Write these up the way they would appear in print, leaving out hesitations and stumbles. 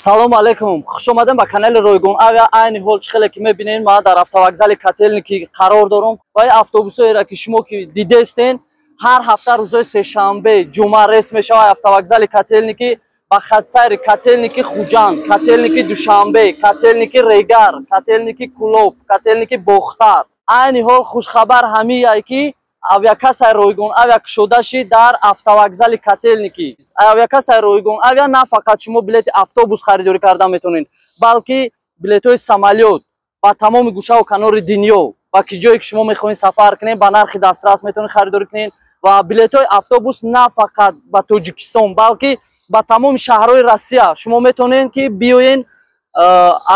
Салому алейкум, хуш омадем ба канали Ройгон Авиа. Айни ҳол чӣ хеле ки мебинед, ман дар автовокзали Котельники қарор дорам ва ин автобусҳоеро, ки шумо ки дидестен, ҳар ҳафта рӯзҳои сешанбе, ҷумъа рейс мешавад автовокзали Котельники ба хатсайри Котельники Хуҷанд, Котельники Душанбе, Котельники Регар, Котельники Кулоб, Котельники Бохтар. Айни ҳол хушхабар ҳамие, ки авиакассаи Ройгон Авиа кушода шид дар автовокзали Котельники. Авиакассаи Ройгон Авиа на фақат шумо билети автобус харидорӣ карда метавонед, балки билетҳои самолёт ба тамоми гӯшаву канори дунё ва ки ҷое ки шумо мехоҳед сафар кунед, ба нархи дастрас метавонед харидорӣ кунед. Ва билетҳои автобус на фақат ба Тоҷикистон, балки ба тамоми шаҳрҳои Россия шумо метавонед, ки биёен,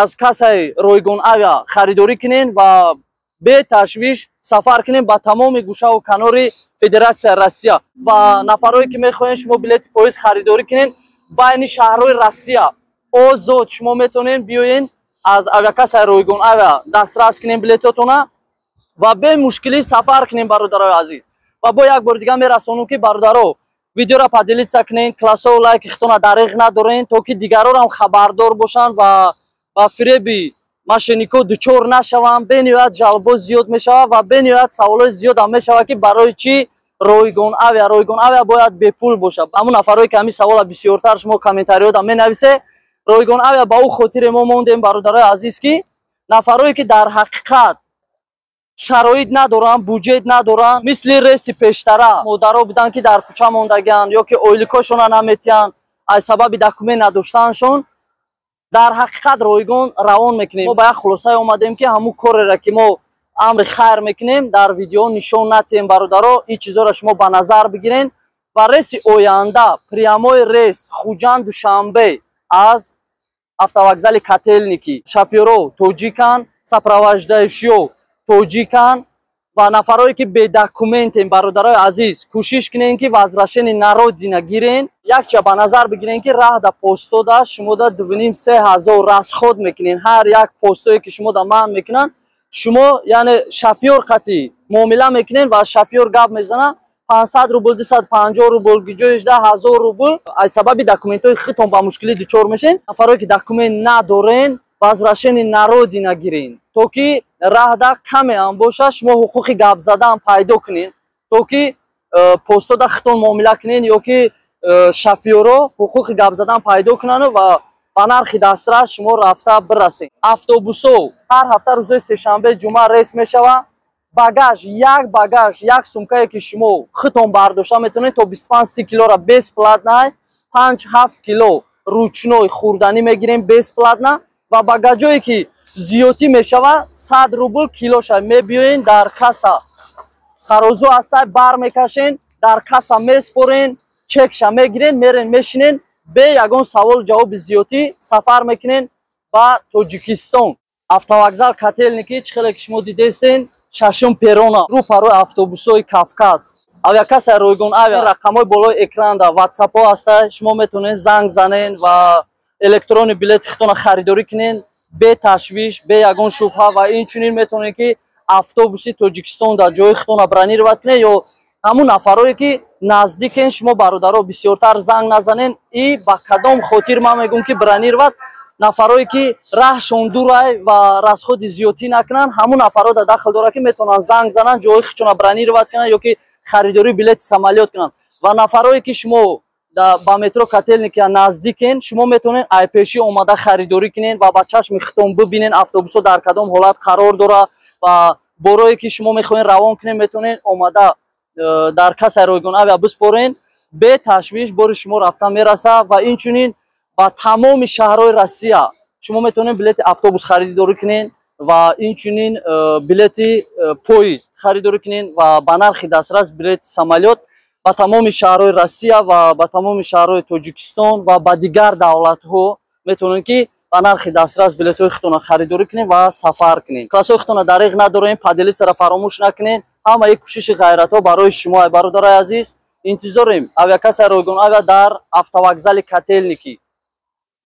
аз кассаи Ройгон Авиа харидорӣ кунед ва беташвиш сафар кунем ба тамоми гӯшаву канори Федератсияи Россия. Ва нафарое ки мехоҳед шумо билети поезд харидорӣ кунед байни шаҳрҳои Россия, озод шумо метавонед биёен, аз авиакассаи Ройгон Авиа дастрас кунем билетотона ва бемушкилӣ сафар кунем, бародарои азиз. Ва бо як бори дигар мерасонам, ки бародаро, видеоро поделиться кунед, классову лайки худтона дариғ надорен, то ки дигарорам хабардор бошанд ва ба фиреби мошеннико дучор нашаванд. Бениҳоят жалбо зиёд мешавад ва бениҳоят саволҳои зиёдам мешавад, ки барои чӣ Ройгон Авиа, Ройгон Авиа бояд бепул бошад. Ҳамун нафарое ки ҳамин савола бисёртар шумо комментариёда менависе, Ройгон Авиа ба ӯ хотире мо мондем, бародарои азиз, ки нафарое ки дар ҳақиқат шароит надоранд, буҷет надоранд, мисли рейси пештара модаро буданд, ки дар кӯча мондагианд ё ки ойликошона наметиҳанд аз сабаби документ надоштанашон, дар ҳақиқат ройгон равон мекунем. Мо ба як хулосае омадем, ки ҳамун кореро, ки мо амри хайр мекунем, дар видео нишон натиҳем. Бародаро, ин чизоро шумо ба назар бигирен. Ва рейси оянда, прямой рейс Хуҷанд Душанбе аз автовокзали Котельники, шофёро тоҷикан, сопровождающиё тоҷикан. Ва нафарое ки бедокументем, бародарои азиз, кӯшиш кунем, ки возвращение на родина гирен. Якча ба назар бигирен, ки раҳ да постода шумо да 2,5-3 ҳазор расход мекунен. Ҳар як постое ки шумо да манъ мекунанд, шумо яъне шофёр қатӣ муомила мекунен ва шофёр гап мезана 500 рубл, 250 рубл, гиҷоиш да 1000 рубл. Аз сабаби документҳои худтон ба мушкилӣ дучор мешен. Нафарое ки документ надорен, возвращение на родина гирен, то ки раҳда каме ҳам боша, шумо ҳуқуқи гап задан пайдо кунед, то ки постода худтон муомила кунед ё ки шофёро ҳуқуқи гап задан пайдо кунанд ва ба нархи дастрас шумо рафта бирасед. Автобусҳо ҳар ҳафта рӯзои сешанбе, ҷумъа рейс мешавад. Багаж, як багаж, як сумкае, ки шумо худтон бардошта метавонед, то 25-30 килора бесплатно, 5-7 кило ручной хӯрданӣ мегирем бесплатно. Ва багажое ки зиёдтӣ мешавад, 100 рубл килоша. Мебиёен, дар касса тарозу ҳастай, бар мекашен, дар касса меспорен, чекша мегирен, мерен, мешинен, бе ягон саволу ҷавоби зиёдтӣ сафар мекунен ба Тоҷикистон. Автовокзал Котельники, чӣ хеле ки шумо дидестен, шашум перрона, рӯ парои автобусҳои Кавказ. Авиакассаи Ройгон Авиа, рақамҳои болои экранда, ватсапҳо ҳаста, шумо метавонед занг занен ва электронный билети худтона харидорӣ кунен беташвиш, бе ягон шубҳа. Ва инчунин метавонед, ки автобуси Тоҷикистон дар ҷои худтона бронировать кунед ё ҳамун нафарое ки наздикен. Шумо, бародаро, бисёртар занг назанен. И ба кадом хотир ман мегӯм, ки бронировать? Нафарое ки раҳшон дурай ва расходи зиёдтӣ накунанд, ҳамун нафарҳо да дахл дорад, ки метавонанд занг зананд, ҷои худшона бронировать кунанд ё ки харидории билети самолёт кунанд. Ва нафарое ки шумо ба метро Котельники наздикен, шумо метавонед айпешӣ омада харидорӣ кунед ва ба чашми худтон бибинед, автобусҳо дар кадом ҳолат қарор дорад ва борое ки шумо мехоҳед равон кунед, метавонед омада дар кассаи Ройгон Авиа биспорен, беташвиш бори шумо рафта мерасад. Ва инчунин ба тамоми шаҳрҳои Россия шумо метавонед билети автобус харидорӣ кунед ва инчунин билети поезд харидорӣ кунед ва ба нархи дастрас билети самолёт ба тамоми шаҳрҳои Россия ва ба тамоми шаҳрҳои Тоҷикистон ва ба дигар давлатҳо метавонед, ки ба нархи дастрас билетҳои худтонро харидорӣ кунед ва сафар кунед. Классҳои худтонро дариғ надорем, поделиться-ра фаромӯш накунед. Ҳамаи кӯшиши ғайратҳо барои шумо, бародарои азиз. Интизорем авиакассаи Ройгон Авиа дар автовокзали Котельники.